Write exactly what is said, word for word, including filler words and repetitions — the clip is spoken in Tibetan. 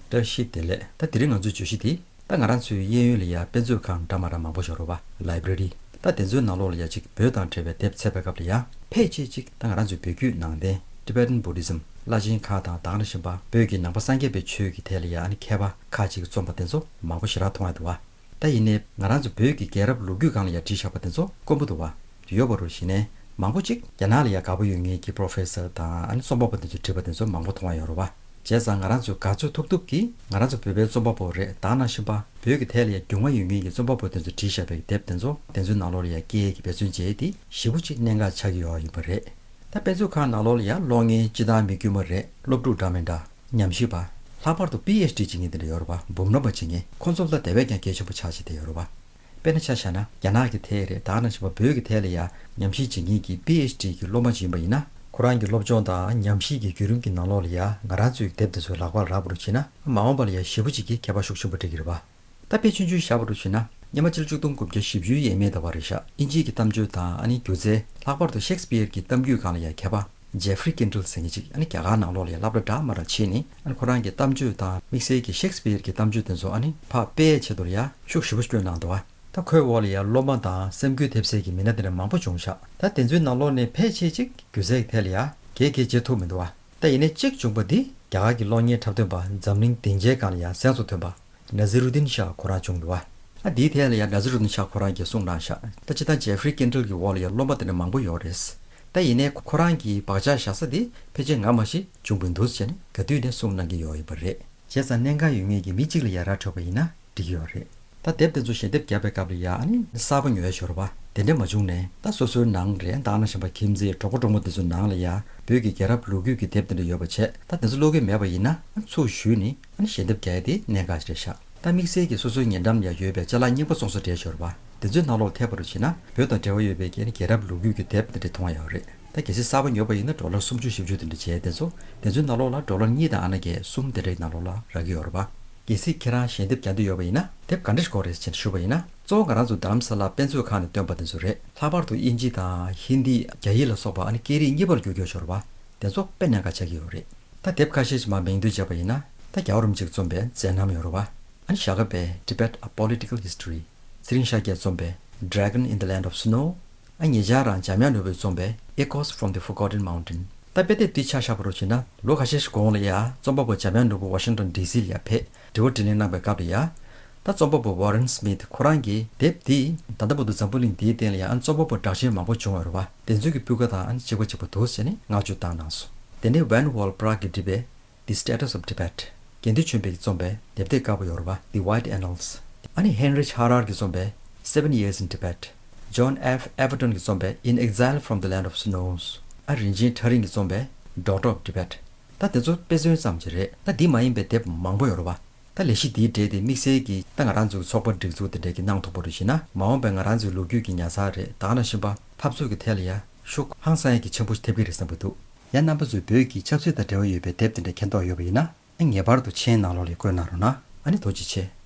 བཀྲ་ཤིས་བདེ་ལེགས། ད་དེ་རིང་ང་ཚོའི་བརྗོད་གཞི་དེ། ད་ང་རང་ཚོའི་གཡས་གཡོན་ལ་ཡ་དཔེ་མཛོད་ཁང་འདྲ་མ་འདྲ་མང་པོ་ཞིག་ཡོད་རེད་པ། ལའི་བྷྲེ་རི། ད་དེ་ཚོའི་ནང་ལོགས་ལ་ཡ་ཅིག་བོད་དང་འབྲེལ་བའི་དེབ་ཚད་པའི་སྐབས་ལ་ཡ། ཕལ་ཆེར་ཅིག་ད་ང་རང་ཚོའི་བོད་བརྒྱུད་ནང་བསྟན་Tibetan Buddhism བླ་ཆེན་ཁག་དང་དེ་ག་ནང་བཞིན་པ་བོད་ཀྱི་ནང་པ་སངས་རྒྱས་པའི་ཆོས་ཀྱི་ཐད་ལ་ཡ་ཨ་ནི་མཁས་པ་ཁག་ཅིག་གིས་རྩོམ་པ་དེ་ཚོ་མང་པོ་ཞེ་དྲག་མཐོང་ཡ་འདུག་པ། ད་ཡིན་ནའི་ང་རང་ཚོ་བོད་ཀྱི་རྒྱལ་རབས་ལོ་རྒྱུས་སྒང་ལ་ཡ་བྲིས་བཞག་པ་དེ་ཚོ་དཀོན་པོ་འདུག་པ། ཡོད་པ་རུ་བྱས་ནས་མང་པོ་ཅིག་རྒྱ་ནག་ལ་ཡ་དགའ་པོ་ཡོད་མཁན་གྱི་པོ་རོ་ཕེ་སར་དང་ཨ་ནི་རྩོམ་པ་པོ་དེ་ཚོས་བྲིས་པ་དེ་ཚོ་མང་པོ་མཐོང་བ་ཡོད་རེད་པ། བྱས་ཙང་ང་རང་ཚོས་ག་ཚོད་ཐུབ་ཐུབ་ཀྱིས་ང་རང་ཚོ་བོད་པའི་རྩོམ་པ་པོ་རེད། དེ་ག་ནང་བཞིན་པ་བོད་ཀྱི་ཐད་ལ་ཡ་རྒྱུས་མངའ་ཡོད་མཁན་གྱི་རྩོམ་པ་པོ་དེ་ཚོས་བྲིས་བཞག་པའི་དེབ་དེ་ཚོ་དེ་ཚོའི་ནང་ལོགས་ལ་ཡ་སྐྱེལ་ཡས་ཀྱི་འབད་བརྩོན་བྱས་ཏེ་ཞེ་པོ་ཅིག་གནད་འགག་ཆགས་ཀྱི་ཡོད་ཡིན་པ་རེད། ད་དཔེ་མཛོད་ཁང་ནང་ལོགས་ལ་ཡ་གློག་བརྙན་སྤྱི་བཏང་མི་དཀྱུས་མ་རེད། སློབ་ཕྲུག་འདྲ་མི་འདྲ། ཉམས་ཞིབ་པ། ལྷག་པར་དུ་པི་ཨེཆ་ཌི་བྱེད་མཁན་དེ་འདྲ་ཡོད་རེད་པ། འབུམ་རམས་པ་བྱེད་མཁན་ཁོང་ཚོ་ལ་དེ་བས་ཀྱང་གལ་ཆེན་པོ་ཆགས་བྱས་བསྡད་ཡོད་རེད་པ། དཔེར་ན་ཆ་བཞག་ན་རྒྱ་ནག་གི་ཐད་རེད། དེ་ག་ནང་བཞིན་པ་བོད་ཀྱི་ཐད་ལ་ཡ་ཉམས་ཞིབ་བྱེད་མཁན་གྱི་པི་ཨེཆ་ཌི་གི་སློབ་མ་ཅིག་ཡིན་པ་ཡིན་ན། ཁོ་རང་གི་སློབ་སྦྱོང་དང་ཉམས་ཞིབ་ཀྱི་བརྒྱུད་རིམ་གྱི་ནང་ལོགས་ལ་ཡ་ང་རང་ཚོའི་དེབ་དེ་ཚོ་ལག་པར་རག་པ་རུ་བྱས་ན། མ་འོངས་པ་ལ་ཡ་ཞེ་པོ་ཅིག་གི་ཁྱད་པར་ཤུགས་ཆེན་པོ་འཕྲད་ཀྱི་རེད་པ། ད་དཔེ་ཆུང་ཆུང་བཞག་པ་རུ་བྱས་ན། སྔོན་མ་ཕྱི་ལོ་ཆིག་སྟོང་དགུ་བརྒྱ་བཞི་བཅུའི་ཡས་མས་ཟླ་བ་རེད་ཤག་དབྱིན་ཇིའི་གི་གཏམ་བརྗོད་དང་ཨ་ནི་སྒྱུ་རྩལ། ལྷག་པར་དུ་ཤེག་སི་པིར་གྱི་གཏམ་རྒྱུད་སྒང་ལ་ཡ་མཁས་པ་ཇེ་ཧྥི་རི་ཀིན་ཌལ་ཟེར་མཁན་ཅིག་ཨ་ནི་རྒྱ་གར་ནང་ལོགས་ལ་ཡ་སློབ་གྲྭ་འདྲ་མ་འདྲ་ཕྱེས་ནས། ཨ་ནི་ཁོ་རང་གི་གཏམ་བརྗོད་དང་དམིགས་བསལ་གྱི་ཤེག་སི་པིར་གྱི་གཏམ་བརྗོད་དེ་ཚོ་ཨ་ནི་ཕར་སྤེལ་ཆེད་དུ་ལ་ཡ་ཤུགས་ཞེ་པོ་བསྐྱོན་གནང་འདུག་ད་ཁོའི་འོག་ལ་ཡ་སློབ་མ་དང་སེམས་འགུལ་ཐེབས་སའི་གི་མི་སྣ་དེ་འདྲ་མང་པོ་བྱུང་ཤག་ད་དེ་ཚོའི་ནང་ལོགས་ནས་ཕལ་ཆེར་ཅིག་སྒྱུ་རྩལ་གྱི་ཐད་ལ་ཡ་གལ་གལ་བྱེད་ཐུབ་མི་འདུག་བ། ད་ཡིན་ནའི་གཅིག་བྱུང་པ་འདི་རྒྱ་གར་གྱི་གློག་བརྙན་འཁྲབ་སྟོན་པ་འཛམ་གླིང་སྡིངས་ཆའི་སྒང་ལ་ཡ་གཟེངས་སུ་ཐོན་པ་ན་ཟི་རུ་ཏིན་ཤཱ་ཁོ་རང་བྱུང་འདུག་བ། ཨ་འདིའི་ཐད་ལ་ཡ་ན་ཟི་རུ་ཏིན་ཤཱ་ཁོ་རང་གིས་གསུངས་གནང་ཤག་ད་སྤྱིར་བཏང་ཇེ་ཧྥི་རི་ཀིན་ཌལ་གྱི་འོག་ལ་ཡ་སློབ་མ་དེ་འདྲ་མང་པོ་ཡོད་རེད། ད་ཡིན་ནའི་ཁོ་རང་གིས་བག་ཆགས་བཞག་ས་དེ་ཕལ་ཆེར་ང་མ་གཞི་བྱུང་བ་འདུག་ཟེར་ནས་ག་དུས་ནས་གསུངས་གནང་གི་ཡོད་ཡིན་པ་རེད། བྱས་ཙང་གནད་འགག་ཡོད་མཁན་གྱི་མི་གཅིག་ལ་ཡ་ར་འཕྲོད་པ་ཡིན་ན་འགྲིག་གི་ཡོད་རེད། ད་དེབ་དེ་ཚོ་ཞལ་འདེབས་བརྒྱབ་པའི་སྐབས་ལ་ཡ་ཨ་ནི་གསར་པ་ཉོ་ཡ་ཞོར་བ་དེ་འདྲ་མ་བྱུང་ནས། ད་སོ་སོའི་ནང་རེད། ད་ནང་བཞིན་པ་ཁྱིམ་མཚེས་གྲོགས་པོ་གྲོགས་མོ་དེ་ཚོའི་ནང་ལ་ཡ་བོད་ཀྱི་རྒྱལ་རབས་ལོ་རྒྱུས་ཀྱི་དེབ་དེ་འདྲ་ཡོད་པ་བྱས། ད་དེ་ཚོ་ཀློག་གི་མེད་པ་ཡིན་ན་ཨ་ཚུར་ཞུས་ནས་ཨ་ནི་ཞལ་འདེབས་རྒྱག་ཡ་དེ་གནད་འགག་ཅིག་རེད་ཤག་ད་དམིགས་བསལ་གྱི་སོ་སོའི་ཉེ་འགྲམ་ལ་ཡ་ཡོད་པའི་ཅ་ལག་རྙིང་པ་བཙོང་ས་གྲས་ཞོར་བ་དེ་ཚོའི་ནང་ལོགས་ཐེབས་པ་རུ་བྱས་ན། བོད་དང་འབྲེལ་བ་ཡོད་པའི་གི་ཨ་ནི་རྒྱལ་རབས་ལོ་རྒྱུས་ཀྱི་དེབ་དེ་འདྲ་མཐོང་ཡ་ཡོད་རེད། ད་གལ་སྲིད་གསར་པ་ཉོས་པ་ཡིན་ན་ཌོ་ལར་སུམ་ཅུ་བཞི་བཅུ་དེ་འདྲ་བྱས། དེ་ཚོ་དེ་ཚོའི་ནང་ལོགས་ལ་ཌོ་ལར་གཉིས་དང་ཨ་ན་གི་གསུམ་དེ་འདྲའི་ནང་ལོགས་ལ་རག་གི་ཡོད་རེད་པ། གལ་སྲིད་ཁྱེད་རང་ཞལ་འདེབས་རྒྱག་འདོད་ཡོད་པ་ཡིན་ན་དེབ་ག་འདྲ་ཞིག་དགོས་རེད་ཅེས་ཞུས་པ་ཡིན་ན། གཙོ་བོ་ང་རང་ཚོ་རྡ་རམ་ས་ལ་དཔེ་མཛོད་ཁང་ནས་བཏོན་པ་དེ་ཚོ་རེད། ལྷག་པར་དུ་དབྱིན་ཇི་དང་ཧིན་དི། རྒྱ་ཡིག་ལ་སོགས་པ་ཨ་ནི་སྐད་རིགས་གཉིས་པར་བསྒྱུར་རྒྱུ་ཞོར་བ་དེ་ཚོ་དཔེ་གནད་འགག་ཆགས་ཀྱི་ཡོད་རེད། ད་དེབ་ཁ་ཤས་ཤིག་མར་མིང་འདོན་བྱས་པ་ཡིན་ན། ད་རྒྱལ་བ་རིན་པོ་ཆེས་རྩོམ་པའི་མཛད་རྣམ་ཡོད་རེད་བ། ཨ་ནི་ཞྭ་སྒབ་པའི་Tibet A Political History། ཚེ་རིང་ཤཱཀྱས་རྩོམ་པའི་Dragon in the Land of Snow། ཨ་ཉེ་ཆར་རང་འཇམ་དབྱངས་ནོར་བུས་རྩོམ་པའི་Echoes from the Forgotten Mountain། ད་དཔེ་དེབ་འདི་ཆ་བཞག་པ་རུ་བྱས་ན་ལོ་ཁ་ཤས་ཤིག་གོང་ལ་ཡ་རྩོམ་པ་པོ་འཇམ་དབྱངས་ནོར་བུ་ཝ་ཤིང་ཊོན་ཌི་སི་ལ་ཡ་ཕེབས་དྲི་བ་དྲིས་ལན་གནང་པའི་སྐབས་ལ་ཡ། ད་རྩོམ་པ་པོ་Warren Smith ཁོ་རང་གིས་དེབ་འདི་ད་ལྟ་བར་དུ་འཛམ་བུ་གླིང་འདིའི་སྟེང་ལ་ཡ་ཨ་རྩོམ་པ་པོ་གྲགས་ཆེན་མང་པོ་བྱུང་བ་རེད་བ། དེ་ཚོའི་གི་སྤུས་ཀ་དང་ཨ་ནི་གཅིག་པ་གཅིག་པ་འདུག་ཟེར་ནས་བསྔགས་བརྗོད་བཏང་གནང་སོང་། དེ་ནས་Van Wall Braak གིས་བྲིས་པའི་The Status of Tibet། དགེ་འདུན་ཆོས་འཕེལ་གྱིས་རྩོམ་པའི་དེབ་ཐེར་དཀར་པོ་ཡོད་རེད་བ། The White Annals། ཨ་ནི་Heinrich Harrer གྱིས་རྩོམ་པའི་Seven Years in Tibet། John F Avedon གྱིས་རྩོམ་པའི In Exile from the Land of Snows། ཨ་རིན་ཆེན་ཁྲ་རིང་གིས་རྩོམ་པའི Daughter of Tibet། ད་དེ་ཚོ་དཔེ་མཚོན་ཙམ་ཅིག་རེད། ད་འདི་མ་ཡིན་པའི་དེབ་མང་པོ་ཡོད་རེད་བ། ད་ལས་གཞི་འདིའི་གྲས་དེ་དམིགས་བསལ་གྱིས་ད་ང་རང་ཚོའི་ཚོགས་པ་སྒྲིག་འཛུགས་དེ་འདྲས་ཀྱིས་གནང་ཐུབ་པ་རུ་བྱས་ན། མ་འོངས་པའི་ང་རང་ཚོའི་ལོ་རྒྱུས་ཀྱི་ཉར་ཚགས་རེད། དེ་ག་ནང་བཞིན་པ་འཐབ་རྩོད་ཀྱི་ཐད་ལ་ཡ་ཤུགས་ཧང་སང་ཡ་གི་ཆེན་པོ་ཞིག་ཐེབས་ཀྱི་རེད་བསམ་གྱི་འདུག་ཡང་རྣམ་པ་ཚོས་བོད་ཀྱི་ཆབ་སྲིད་དང་འབྲེལ་བ་ཡོད་པའི་དེབ་དེ་འདྲ་མཁྱེན་རྟོགས་ཡོད་པ་ཡིན་ན། ངེས་པར་དུ་མཆན་ནང་ལོགས་ལ་བཀོད་གནང་རོགས་གནང་། ཨ་ནི་ཐུགས་རྗེ་ཆེ།